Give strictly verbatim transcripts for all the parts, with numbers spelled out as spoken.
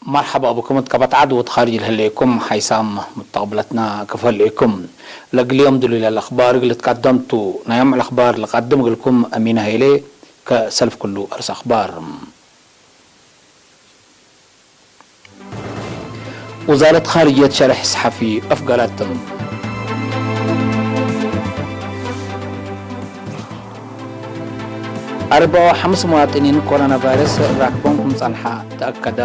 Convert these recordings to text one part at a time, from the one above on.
መርሐባ ብኩም እት ቀበት ዐድ ወእት ካርጅ ለህሌኩም ሓይሳም ሙተቅብለትና ክም ህሌኩም። ለእግል ዮም ድሉይ ለለአክባር እግል ልትቀደም ቱ። ናይ ዮም ለአክባር ለቀድም እግልኩም አሚን ሀይሌ። ከሰልፍ ክሉ አርስ አክባር። ውዛረት ካርጅየት ሸርሕ ሰሐፊ አፍገረት። አርበዕ ወሐምስ መዋጥኒን ኮሮና ቫይረስ ራክቦም ክም ጸንሐ ተአከደ።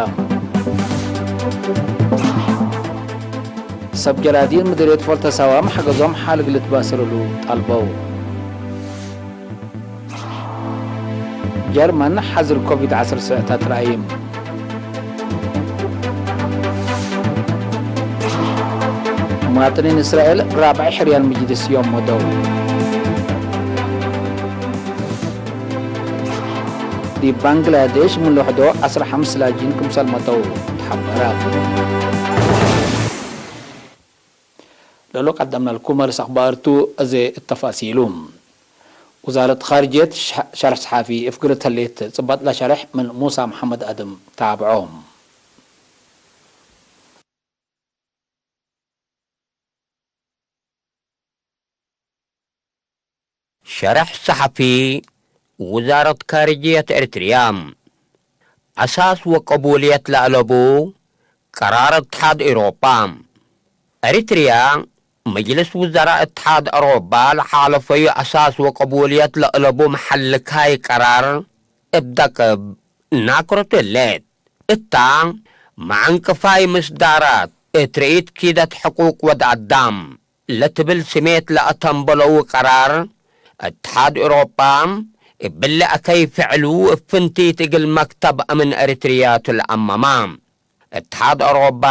ሰብ ጀራዲን ምድርየት ፎልተ ሳዋም ሐገዞም ሓልግ ልትባሰልሉ ጠልበው። ጀርመን ሐዝር ኮቪድ ዐስር ስዕታት ረአይም። ሙዋጥኒን እስራኤል ራብዐ ሕርያን ምጅልስ ዮም መደው። ዲብ ባንግላዴሽ ምን ለውሕዶ ዐስር ሐምስ ላጂን ክምሰል መደው ተሐበረ። ለሎ ቀደምናልኩም አርስ አክባር ቱ። አዜ እተፋሲሉ። ውዛረት ካርጅየት ሸ-፣ ሸርሕ ሰሓፊ እፍግርት ህሌት ጽበጥ ለሸርሕ ምን ሙሳ መሐመድ አድም ታብዖ። ሸርሕ ሰሓፊ ውዛረት ካርጅየት ኤሪትርያ። አሳስ ወቀቡልየት ለአለቡ ቀራር እትሓድ ኤሮፓ። ኤሪትርያ፣ መጅልስ ውዘራእ እትሓድ አሮባ ለሓለፈዩ አሳስ ወቀቡልየት ለአለቡ መሐልካይ ቀራር እብ ደቅብ ናክሮት ህሌት። እታ፣ መዐንቅፋይ ምስዳራት እት ርኢት ኪደት ሕቁቅ ወድ አዳም ለትብል ስሜት ለአተንበለው ቀራር፣ እትሓድ ኤሮጳ እብሊ አከይ ፍዕሉ እብ ፍንቲት እግል መክተብ አምን ኤሪትርያ ቱ ለአመማ። እትሓድ ኤሮጳ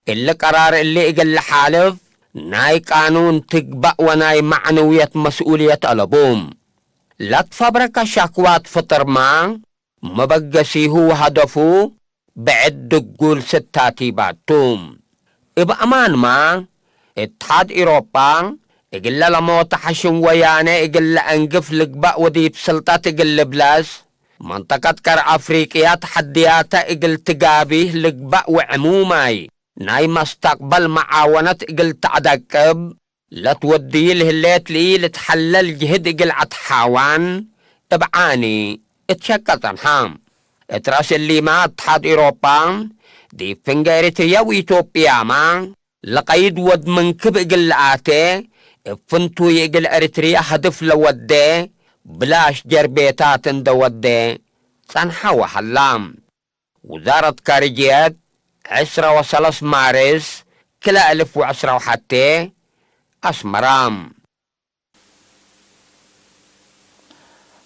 እሊ ቀራር እሊ እግል ለሓልፍ ናይ ቃኑን ትግባእ ወናይ መዕነውየት መስኡልየት አለቡ። ለትፈብረከ ሸክዋት ፍጥርማ፣ መበገሲሁ ወሀደፉ ብዕድ ድጉል ስታቲባቱ። እብ አማንማ፣ እትሓድ ኢሮጳ እግለ ለሞተ ሐሽም ወያኔ እግል ለአንግፍ ልግበእ ወዲብ ስልጠት እግል ልብለስ፣ መንጠቀት ቀር አፍሪቅያ ተሐድያተ እግል ትጋቢህ ልግበእ ወዕሙማይ ናይ መስተቅበል መዓወነት እግል ተአደቅብ፣ ለትወድዩ ለህሌት ለኢልትሐለል ጅህድ እግል አትሓዋን እብ ዓኒ እት ሸቀ ጸንሐ። እት ረአስ እሊመ እትሓድ ኤሮጳ፣ ዲብ ፍንገ ኤሪትርየ ወኢትዮጵያመ ለቀይድ ወድ መንክብ እግል ለአቴ፣ እብ ፍንቱይ እግል ኤሪትርየ ሀድፍ ለወዴ ብላሽ ጀርቤታት እንደ ወዴ ጸንሐ ወሀላ። ውዛረት ካርጅየት፣ ዕስረ ወሰለስ ማርስ፣ ክልኤ እልፍ ወዕስረ ወሐቴ፣ አስመራ።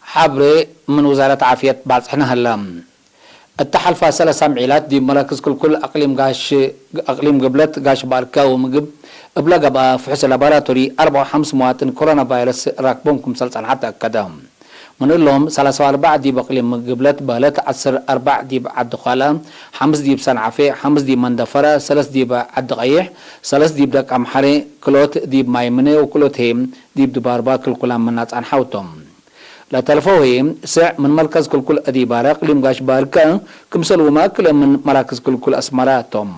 ሐብሬ ምን ውዛረት ዓፍየት ባጽሕነ ሀለ። እተ ሐልፋ ሰለስ አምዒላት ዲብ መራክዝ ክልኩል አቅሊም ጋሽ፣ አቅሊም ግብለት ጋሽ ባርከ ወምግብ እብለ ገብአ ፍሑስ ላቦራቶሪ አርበዕ ወሐምስ መዋጥን ኮሮና ቫይረስ ራክቦም ክምሰል ጸንሐ ተአከደ። ምን እሎም፣ ሰላሳ ወአርበዕ ዲብ አቅሊም ግብለት በህለት፣ ዐስር አርበዕ ዲብ ዐዲ ኳላ፣ ሐምስ ዲብ ሰንዓፌ፣ ሐምስ ዲብ መንደፈረ፣ ሰለስ ዲብ ዐዲ ቀይሕ፣ ሰለስ ዲብ ደቅ አምሐሬ፣ ክሎት ዲብ ማይምኔ ወክሎት ህዬ ዲብ ድባርባ ክልኩላም ምና ጸንሐው ቶም። ለተልፈው ህዬ፣ ስዕ ምን መርከዝ ክልኩል አዲባረ አቅሊም ጋሽ ባርከ፣ ክምሰልሁመ ክልኤ ምን መራክዝ ክልኩል አስመረ ቶም።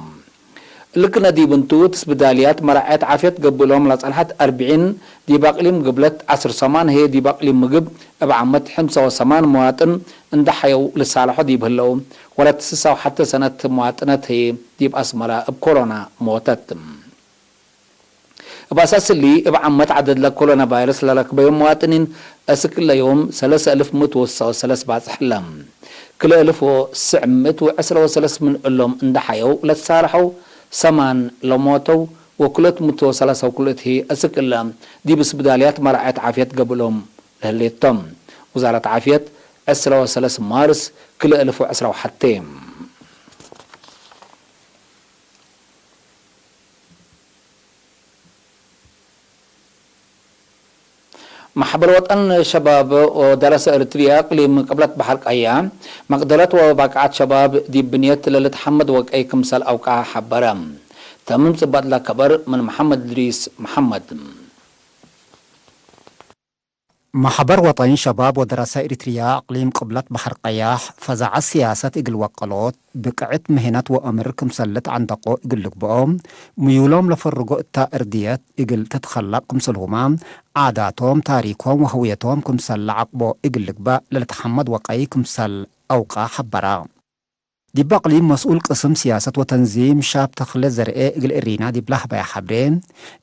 እሊ ክነ ዲብ እንቱ፣ ትስብዳልያት መራዐየት ዓፍየት ገብእሎም ለጸንሐት አርብዒን፣ ዲብ አቅሊም ግብለት ዐስር ሰማን ህዬ ዲብ አቅሊም ምግብ እብ ዓመት ሕምሰ ወሰማን መዋጥን እንዴ ሐየው ልሳለሖ ዲብ ህለው፣ ወለት ስሳ ወሐቴ ሰነት መዋጥነት ህዬ ዲብ አስመረ እብ ኮሮና ሞተት። እብ አሳስ እሊ፣ እብ ዓመት ዐደድ ለኮሮና ቫይረስ ለረክበዮም መዋጥኒን አስክ እለ ዮም ሰለሰ እልፍ ምእት ወስሳ ወሰለስ ባጽሕ ህለ። ክልኤ እልፍ ወስዕ ምእት ወዕስረ ወሰለስ ምን እሎም እንዴ ሐየው ለትሳለሐው፣ ሰማን ለሞተው ወክልኦት ምእት ወሰላሳ ወክልኦት ህዬ አስክ እለ ዲብ ስብዳልያት መራዐየት ዓፍየት ገብእሎም ለህሌት ቶም። ውዛረት ዓፍየት፣ ዕስረ ወሰለስ ማርስ ክልኤ እልፍ ወዕስረ ወሐቴ። መሕበር ወጠን ሸባብ ወደረሰ ኤሪትርያ እቅሊም ቅብለት በሐር ቀያ፣ መቅደረት ወባቅዓት ሸባብ ዲብ ብንየት ለልትሐመድ ወቀይ ክምሰል አውቃ ሐበረ። ተምም ጽባጥ ለከበር ምን መሐመድ እድሪስ መሐመድ። መሕበር ወጠን ሸባብ ወደረሰ ኤሪትርያ፣ አቅሊም ቅብለት በሐር ቀያሕ፣ ፈዛዐት ስያሰት እግል ወቀሎት፣ ብቅዕት ምህነት ወአምር ክምሰል ልትዐንደቆ እግል ልግብኦ፣ ምዩሎም ለፈርጎ እታ እርድየት እግል ትትከለቅ ክምሰልሁመ፣ ዓዳቶም፣ ታሪኮም ወህውየቶም ክምሰል ለዐቅቦ እግል ልግበእ ለልትሐመድ ወቀይ ክምሰል አውቀ ሐበረ። ዲብ አቅሊም መስኡል ቅስም ስያሰት ወተንዚም ሻብ ተክለ ዘርኤ እግል እሪና ዲብ ለሀበያ ሐብሬ፣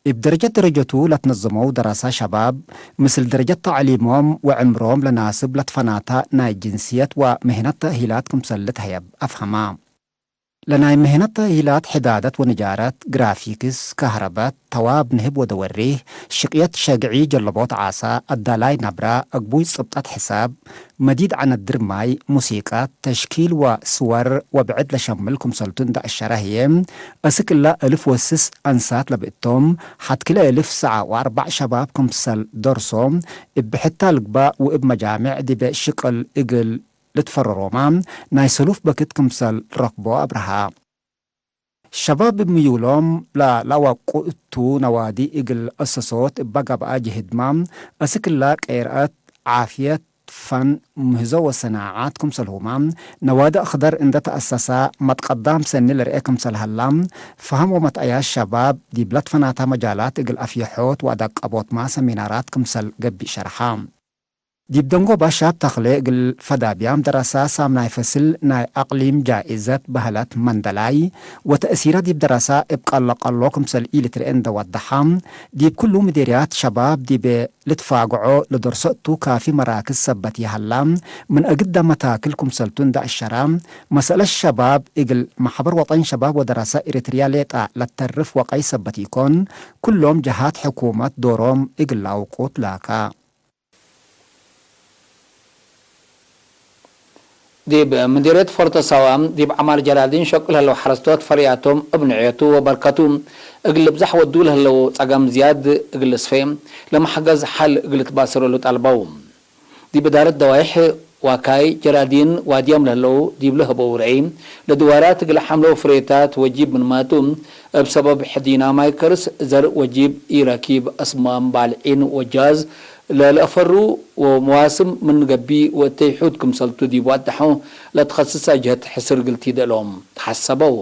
እብ ደረጀት ደረጀቱ ለትነዘመው ደራሳ ሸባብ፣ ምስል ደረጀት ተዕሊሞም ወዕምሮም ለናስብ ለትፈናተ ናይ ጅንስየት ወምህነት ተእሂላት ክምሰል ልትሀየብ አፍሀማ። ለናይ ምህነት ተእሂላት ሕዳደት ወንጃረት፣ ግራፊክስ፣ ከህረበት፣ ተዋብ ንህብ ወደወሪህ፣ ሽቅየት ሸግዒ ጀለቦት ዓሳ፣ አዳላይ ነብረ፣ አግቡይ ጽብጠት ሕሳብ፣ መዲድ ዐነድር ማይ፣ ሙሲቀት፣ ተሽኪል ወስወር ወብዕድ ለሸምል ክምሰልቱ እንደ አሸረ ህዬ፣ አስክ እለ እልፍ ወስስ አንሳት ለብእቶም፣ ሐት ክልኤ እልፍ ሰዓ ወአርበዕ ሸባብ ክምሰል ደርሶ፣ እብ ብሕታ ልግባእ ወእብ መጃምዕ ዲበ ሽቅል እግል ልትፈረሮመ ናይ ሰሉፍ በክት ክምሰል ረክቦ አብርሃ። ሸባብ እብ ምዩሎም ለለአወቁ እቱ ነዋዲ እግል አሰሶት እበ ገብአ ጅህድመ፣ አስክ እለ ቄርአት፣ ዓፍየት፣ ፈን፣ ምህዞ ወሰናዓት ክምሰልሁመ፣ ነዋዲ አክደር እንደ ተአሰሰ መትቀዳም ሰኒ ልርኤ ክምሰል ሀላ፣ ፈሀም ወመትአያት ሸባብ ዲብ ለትፈናተ መጃላት እግል አፍየሖት ወአደቀቦትመ ሰሚናራት ክምሰል ገብእ ሸርሐ። ዲብ ደንጎበ ሻብ ተክሌ እግል ፈዳብያም ደረሳ ሳምናይ ፈስል ናይ አቅሊም ጃኢዘት በህለት መንደላይ ወተእሲረ ዲብ ደረሳ እብ ቀሎ-ቀሎ ክምሰል ኢልትርኤ እንደ ወደሐ፣ ዲብ ክሉ ምዴርያት ሸባብ ዲቤ ልትፋግዖ ለደርሶ እቱ ካፊ መራክዝ ሰበት ይሀላ፣ ምን አግደ መታክል ክምሰልቱ እንደ አሸረ፣ መሰለት ሸባብ እግል መሕበር ወጠን ሸባብ ወደረሳ ኤሪትርያ ሌጣ ለተርፍ ወቀይ ሰበት ኢኮን፣ ኩሎም ጀሃት ሕኩመት ዶሮም እግል ለአውቁ ትላከ። ዲብ ምዲርየት ፎርቶ ሳዋ፣ ዲብ ዐማር ጀራዲን ሸቁ ለህለው ሐረስቶት ፈርያቶም እብ ንዕየቱ ወበርከቱ እግል ልብዛሕ ወዱ ለህለው ጸገም ዝያድ እግል ልስፌ፣ ለመሐገዝ ሐል እግል ልትባሰረሉ ጠልበው። ዲብ እዳረት ደዋይሕ ዋካይ ጀራዲን ዋድያም ለህለው ዲብ ለህበው ረአይ፣ ለድዋራት እግል ሐምለው ፍሬታት ወጂብ ምንማቱ፣ እብ ሰበብ ሕዲናማይ ከርስ ዘር ወጂብ ኢረኪብ፣ አስማም ባልዒን ወጃዝ ለለአፈሩ ወመዋስም ምን ገቢ ወእተይ ሑድ ክምሰልቱ ዲብ ወአዳሖ ለትከስሰ ጀህት ሕስር እግል ቲደሎም ተሐሰበው።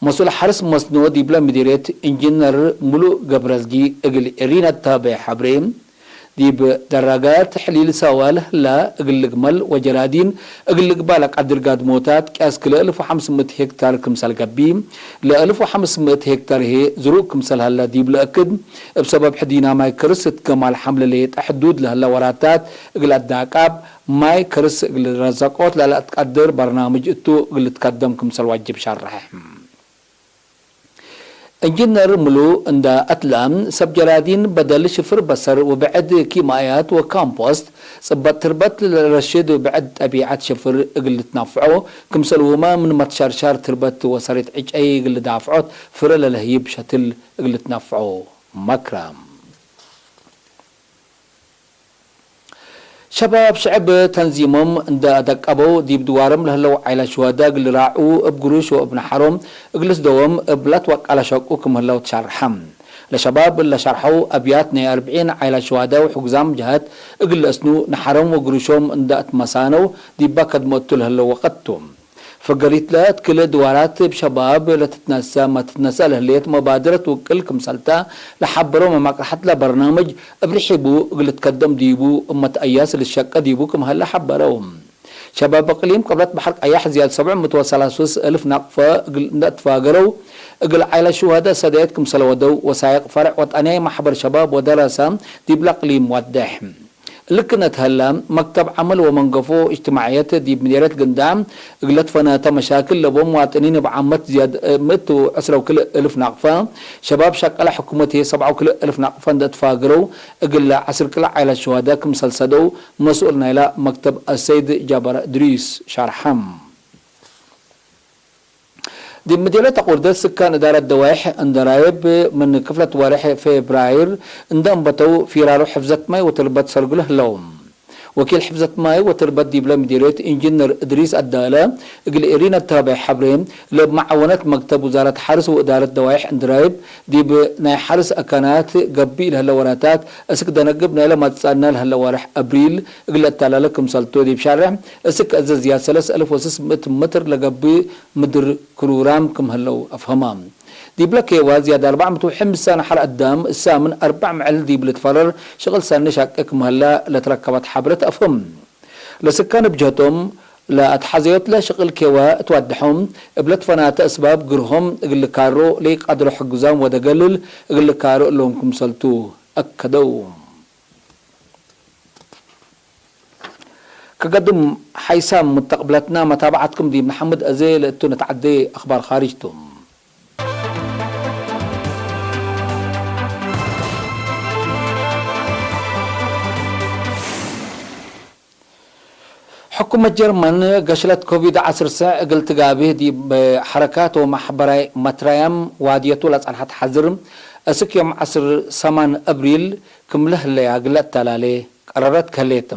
መስኡል ሐርስ መስኖ ዲብለ ምዲርየት ኢንጂነር ሙሉእ ገብረዝጊ እግል ኤሪና እተ በሐብሬ፣ ዲብ ደረገ ተሕሊል ሰዋል ህለ እግል ልግመል ወጀራዲን እግል ልግባእ ለቀድር ጋድሞታት ቅያስ ክልኤ እልፍ ወሐምስ ምእት ሄክታር ክምሰል ገብእ፣ ለእልፍ ወሐምስ ምእት ሄክታር ህዬ ዝሩእ ክምሰል ሀለ ዲብ ለእክድ፣ እብ ሰበብ ሕዲናማይ ከርስ እት ገማል ሐምለ ሌጠ ሕዱድ ለህለ ወራታት እግል አዳቃብ፣ ማይ ከርስ እግል ረዘቆት ለለአትቀድር በርናምጅ እቱ እግል ልትከደም ክምሰል ዋጅብ ሸርሐ። እንጅነር ምሉ እንደ አትለ፣ ሰብ ጀራዲን በደል ሽፍር በሰር ወብዕድ ኪማያት ወካምፖስት፣ ጽበጥ ትርበት ለረሽድ ወብዕድ ጠቢዐት ሽፍር እግል ልትነፍዖ፣ ክምሰልሁመ ምን መትሸርሻር ትርበት ወሰሪት ዕጨይ እግል ልዳፍዖት ፍረ ለለህይብ ሸትል እግል ልትነፍዖ መክረ። ሸባብ ሽዕብ ተንዚሞም እንደ አደቀበው፣ ዲብ ድዋሮም ለህለው ዓይለ ሽወደ እግል ልራዑ፣ እብ ግሩሽ ወእብ ነሐሮም እግል ልስደዎም እብ ለትወቀለ ሸቁ ክም ህለው ትሸርሐ። ለሸባብ እለ ሸርሐው አብያት ናይ አርብዒን ዓይለ ሽወደ ወሕጉዛም ጀሀት እግል ለአስኑ፣ ነሐሮም ወግሩሾም እንደ አትመሳነው ዲበ ከድሞ እቱ ለህለው ወቅት ቱ። ፈገሪት ለእት ክልእ ድዋራት እብ ሸባብ ለትትነሰእ መትትነሰእ ለህሌት መባድረት ውቅል ክምሰልተ ለሐበረው መማቅርሐት ለበርናምጅ እብ ርሒቡ እግል ልትከደም ዲቡ እብ መትአያስ ልሸቀ ዲቡ ክም ሀለ ሐበረው። ሸባብ እቅሊም ቅብለት በሐር ቀያሕ ዝያድ ሰብዕ ምእት ወሰላስ እልፍ ናቅፈ እግል እንደ ትፋገረው፣ እግል ዓይለ ሽወደ ሰደየት ክምሰለ ወደው ወሳይቅ ፈርዕ ወጠንያይ መሕበር ሸባብ ወደረሰ ዲብለ እቅሊም ወዴሕ። እሊ ክነት ሀለ፣ መክተብ ዐመል ወመንገፎ እጅትማዕየት ዲብ ምዴርየት ግንዳዕ እግለ ትፈነተ መሻክል ለቦም ሙዋጥኒን እብ ዓመት ዝያድ ምእት ወዕስረ ወክልኤ እልፍ ናቅፈ፣ ሸባብ ሸቀለ ሕኩመት ህዬ ሰብዓ ወክልኤ እልፍ ናቅፈ እንደ ትፋግረው፣ እግለ ዐስር ክልኤ ዓይላት ሽዋደ ክምሰል ሰደው መስኡል ናይለ መክተብ አሰይድ ጃበር እድሪስ ሸርሐ። ዲብ ምዴርየት አቁርደት ስካን እዳረት ደዋይሕ እንደ ራይብ ምን ክፍለት ወሬሕ ፌብራይር እንደ እንበተው ፊራሮ ሕፍዘት ማይ ወትርበት ሰርግሎ ህለው። ወኪል ሕፍዘት ማይ ወትርበት ዲብለ ምዲርየት ኢንጅነር እድሪስ አዳለ፣ እግል ኤሪና እተረበ ሐብሬ፣ ለብ መዓወነት መክተብ ውዛረት ሐርስ ወእዳረት ደዋይሕ እንድራይብ፣ ዲብ ናይ ሐርስ አካናት ገብእ ለህለ ወራታት፣ እስክ ደነግብ ናይለ ማትጻእና ለህለ ዋርሕ አብሪል እግል ለአተላለ ክምሰልቱ ዲብ ሻርሕ፣ እስክ አዘ ዝያድ ሰለስ አልፍ ወስስ ምእት ምትር ለገብእ ምድር ክሩራም ክም ህለው አፍሀማ። ዲብለ ኬዋ ዝያድ አርበዕ ምእት ወሐምሳ ነሐር አዳም እሳምን አርበዕ መዕል ዲብ ልትፈረር ሽቅል ሰኒ ሻቄ ክም ህላ ለትረከበት ሐብረት አፍህም። ለስካን እብ ጀህቶም ለአትሐዘዮት ለሽቅል ኬዋ እትዋደሖም እብ ለትፈናተ እስባብ ግርሆም እግል ልካሮ ለኢቃድሮ ሕግዛም ወደገልል እግል ልካሮ እሎም ክምሰልቱ አከደው። ከገድም ሓይሳም ሙተቅብለትና መታብዐትኩም ዲብ ነሐምድ አዜ ለእቱ ነትዐዴ አክባር ካርጅ ቱ። ሕኩመት ጀርመን ገሽለት ኮቪድ ዐስር ሰዕ እግል ትጋብህ ዲብ ሐረካት ወመሕበራይ መትራያም ዋድየቱ ለጸንሐት ሐዝር፣ እስክ ዮም ዐስር ሰማን አብሪል ክም ለህለያ እግል ለአተላሌ ቀረረት ከሌት።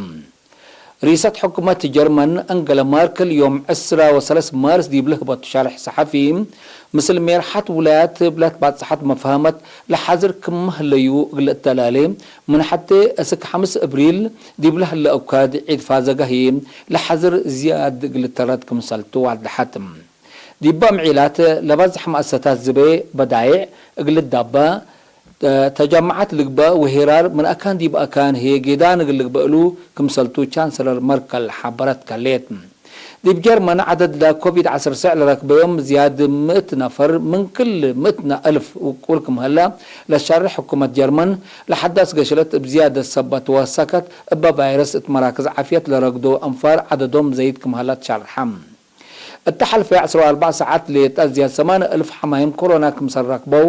ርኢሰት ሕኩመት ጀርመን አንገለ ማርክል ዮም ዕስራ ወሰለስ ማርስ ዲብ ለህበቱ ሸርሕ ሰሐፊ፣ ምስል ሜርሐት ውላያት እብ ለትባጽሐት መፍሀመት ለሐዝር ክም ህለዩ እግል እተላሌ፣ ምን ሐቴ እስክ ሐምስ እብሪል ዲብ ለህለ እኳድ ዒድ ፋዘጋ ህዬ ለሐዝር ዝያድ እግል ተረት ክምሰልቱ ዋድሐት። ዲብ አምዒላት ለበዝሕ መአሰሳት ዝቤ በዳይዕ እግል ዳባ፣ ተጃመዓት ልግበእ ወሄራር ምን አካን ዲብ አካን ህዬ ጌዳን እግል ልግበእ እሉ ክምሰልቱ ቻንስለር መርከል ሐበረት ከሌት። ዲብ ጀርመን ዐደድ ለኮቪድ ዐስር ሰዕ ለረክበዮም ዝያድ ምእት ነፈር ምን ክል ምእት እልፍ ውቁል ክም ህለ ለሻርሕ ሕኩመት ጀርመን፣ ለሐዳስ ገሽለት እብ ዝያደት ሰበት ወሰከት እበ ቫይረስ እት መራክዝ ዓፍየት ለረግዶ አንፋር ዐደዶም ዘይድ ክም ህለ ትሸርሐ። እተ ሐልፈ ዐስር ወአርበዕ ሰዓት ሌጠ ዝያድ ሰማንየ እልፍ ሐማይም ኮሮና ክምሰል ረክበው፣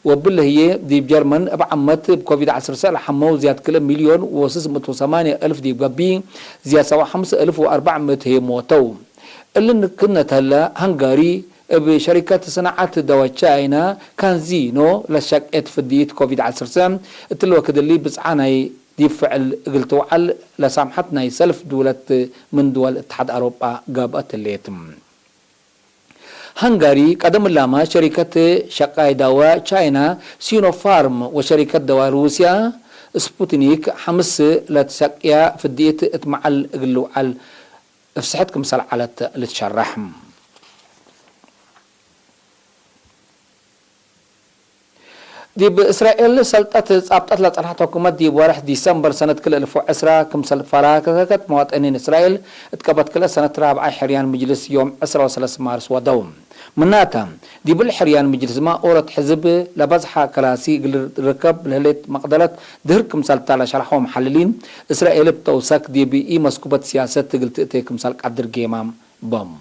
ወብለ ህዬ ዲብ ጀርመን እብ ዓመት እብ ኮቪድ ዐስር ሰዕ ለሐመው ዝያድ ክልኤ ሚልዮን ወስስ ምእት ወሰማንየ እልፍ ዲብ ገብእ፣ ዝያድ ሰብዓ ወሐምስ እልፍ ወአርበዕ ምእት ህዬ ሞተው። እሊ ክነት ህለ፣ ሃንጋሪ እብ ሸሪከት ሰናዐት ደወ ቻይና ካንዚኖ ለሸቄት ፍድይት ኮቪድ ዐስር ሰዕ እትሊ ወክድ እሊ ብጽዓ ናይ ዲብ ፍዕል እግል ትውዓል ለሳምሐት ናይ ሰልፍ ድውለት ምን ድወል እትሓድ አውሮጳ ጋብአት ህሌት። ሃንጋሪ ቀደም እላመ ሸሪከት ሸቃይ ዳወ ቻይና ሲኖፋርም ወሸሪከት ዳወ ሩስያ ስፑትኒክ ሐምስ ለትሸቅያ ፍድኢት እት መዓል እግል ልውዓል እፍስሐት ክምሰል ዐለት ልትሸረሕ። ዲብ እስራኤል ሰልጠት ጻብጠት ለጸንሐት ሕኩመት፣ ዲብ ወርሕ ዲሰምበር ሰነት ክልኤ እልፍ ወዕስራ ክምሰል ፈራከከት፣ መዋጠኒን እስራኤል እት ቀበት ክልኤ ሰነት ራብዓይ ሕርያን ምጅልስ ዮም ዕስራ ወሰለስ ማርስ ወደው። ምናተ፣ ዲብለ ሕርያን ምጅልስመ ኦሮት ሕዝብ ለበዝሐ ከራሲ እግል ርከብ ለህሌት መቅደረት ድህር ክምሰልታ ለሸርሐው መሐልሊን፣ እስራኤል እብ ተውሰክ ዲብ ኢመስኩበት ሲያሰት እግል ትእቴ ክምሰል ቀድር ጌማም ቦም።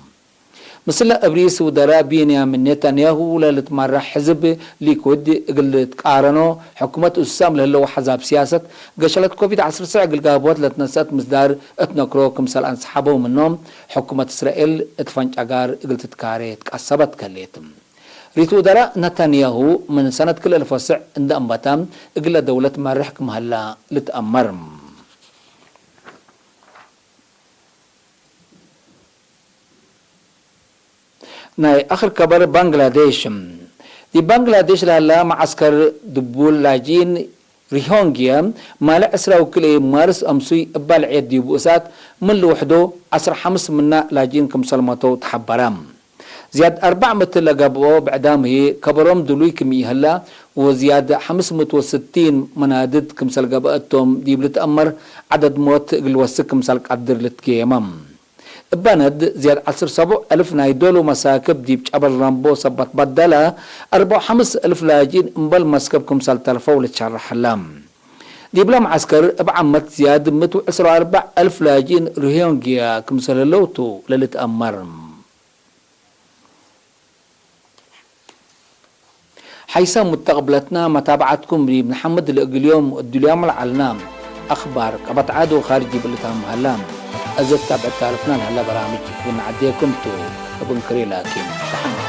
ምስለ እብ ርኢስ ውደራእ ቢንያሚን ኔታንያሁ ለልትመረሕ ሕዝብ ሊኩድ እግል ልትቃረኖ፣ ሕኩመት እሳም ለህለው አሕዛብ ሲያሰት፣ ገሸለት ኮቪድ ዐስር ሰዕ እግል ጋብወት ለትነሰአት ምስዳር እት ነክሮ ክምሰል አንሰሐበው ምኖም፣ ሕኩመት እስራኤል እት ፈንጫጋር እግል ትትካሬ ትቀሰበት ከሌት። ርኢስ ውደራእ ነታንያሁ ምን ሰነት ክልኤ እልፍ ወሰዕ እንደ አንበተ እግለ ደውለት መርሕ ክም ሀላ ልትአመር። ናይ አክር ከበር ባንግላዴሽ። ዲብ ባንግላዴሽ ለሀላ መዓስከር ድቡል ላጅኢን ሪሆንግየ፣ ማለ ዕስራ ወክልኤ ማርስ አምሱይ እባ ለዔት ዲቡ እሳት ምን ልውሕዶ ዐስር ሐምስ ምና ላጅኢን ክምሰል መተው ተሐበረ። ዝያድ አርበዕ ምእት ለገብኦ ብዕዳም ህዬ ከበሮም ድሉይ ክም ኢሀላ፣ ወዝያድ ሐምስ ምእት ወስቲን መናድድ ክምሰል ገብአ እቶም ዲብ ልትአመር፣ ዐደድ ሞት እግል ወስክ ክምሰል ቀድር ልትጌመ። እበ ነድ ዝያድ ዐስር ሰቡዕ እልፍ ናይ ዶሉ መሳክብ ዲብ ጨበል ረምቦ ሰበት በደለ፣ አርበዕ ወሐምስ እልፍ ላጅኢን እምበል መስከብ ክምሰል ተርፈው ልትሸረሕ ህለ። ዲብለ መዐስከር እብ ዓመት ዝያድ ምእት ወዕስር ወአርበዕ እልፍ ላጅኢን ሮሂንግያ ክምሰል ህለው ቱ ለልትአመር። ሐይሰ ሙተቅብለትና መታብዐትኩም ዲብ ነሐምድ ለእግል ዮም እድልያም ለዐልና አክባር ቀበት ዐድ ወካርጅ ዲብ ልታም ሀላ። እዘ ትታብዕ ታልፍና ለሀላ በራምጅ እግል ነዐዴኩም ቱ። እብ እንክሬ ላኪን ደሐን